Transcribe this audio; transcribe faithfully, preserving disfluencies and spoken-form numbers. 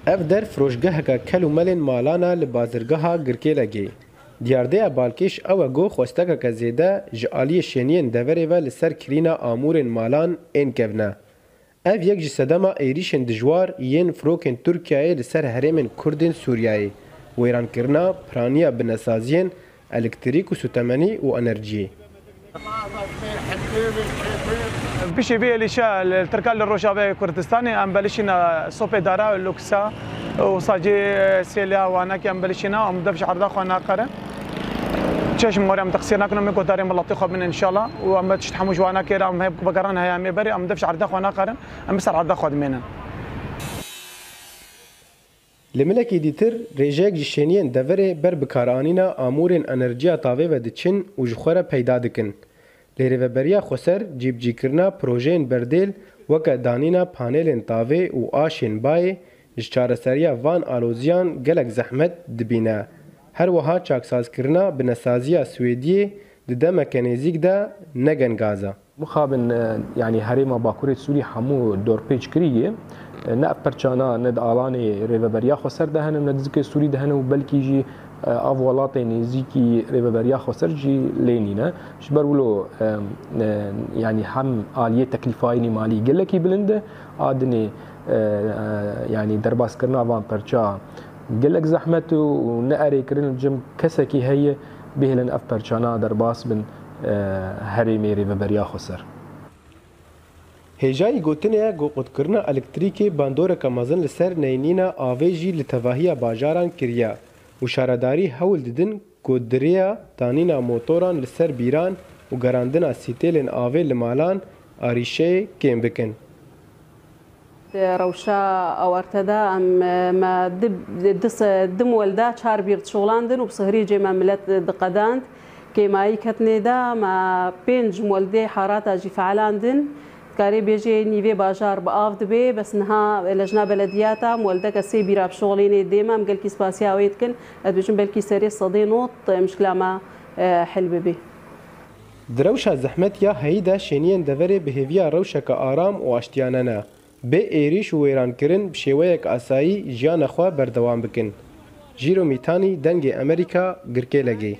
Ev der firoşgeheke kel û melên malan e li bazirgeha Girkêlegê. Diyardeya balkêş ew e ku xwestekeke zêde ji aliyê şêniyên deverê ve li ser kirîna amûrên malan ên kevn e. Ev yek ji sedema êrîşên dijwar yên firokên Tirkiyeyê li ser herêmên Kurd ên Sûriyeyê, wêrankirina piraniya binesaziyên elektrîk û sûtemenî û enerjiyê. Piştî vê êrîşa li Tirka li Rojavayê Kurdistanê em belişîna sopê dara û luksa û sacê sêliya wanekê em belişîna, em dev ji erda xwe naqerin. Çeşm were em teqsîr nakin, em ê guhdarên welatê xwe bin înşallah û em tişt hemû ji wanekê re em hê vegerin heyamê berê, em dev ji erda xwe naqerin, em bi ser erda xwe dimênin. Li milekî dîtir rêjeyek ji şêniyên deverê ber bikaranîna amûrên enerjiya tavê ve diçin û ji xwe re peyda dikin. Lê Rêveberiya Xweser cîbicîkirina projeyên berdêl weke danîna panelên tavê û aşên bayê ji çareseriya van aloziyan gelek zehmet dibîne. Her wiha çaksazkirina binesaziya Swêdiyê di demeke nêzîk de ne gengaz e. Mixabin, e, yanî herêma Bakurê Sûrî hemû dorpêç kirî ye. E, ne ev perçana ne di alanê Rêveberiya Xweser de hene, ne di zikê Sûrî de hene û belkî jî, e, av welatê nêzîkî Rêveberiya Xweser jî lê nîne. Ji ber wilo, e, e, yanî hem aliyê teklîfayînî malî gelekî bilind e, a dinê, e, e, yanî derbaskirina van perça gelek zehmet û ne erê kirin, cem kesekî heye bihêlin ev perçana derbas bin, e, herêmê Rêveberiya Xweser. Hêjayî gotinê ye ku qutkirina elektrîkê bandoreke mezin li ser neynîna avê jî li tevahiya bajaran kiriye û şaredarî hewl didin ku di rêya danîna motoran li ser bîran û gerandina sîtêlên avê li malan arîşeyê kêm bikin. Di rewşa awarte de em, me di, di, di mol de çar bîr dişuxlandin û bi sihrî cê me milet diqedand. Kêmayî ketnê de me pênc moldê harata jî feelandin. Dikarê bêjê nîvê bajar bi av dibe, bes niha lejna belediyata moldeke sê bîra bişuxlênê dê me, em gelkî spasiya wê dikin. Ez dibêjim belkî serê sedê not mişkila me, e, hel bibe. Di rewşa zehmet ya heyî de şêniyên deverê bi hêviya rewşeke aram û aştiyane ne. Bê êrîş û wêrankirin bi şêweyek asayî jiyana xwe berdewam bikin. Jîro Mîtanî, Dengê Emerîka, Girkêlegê.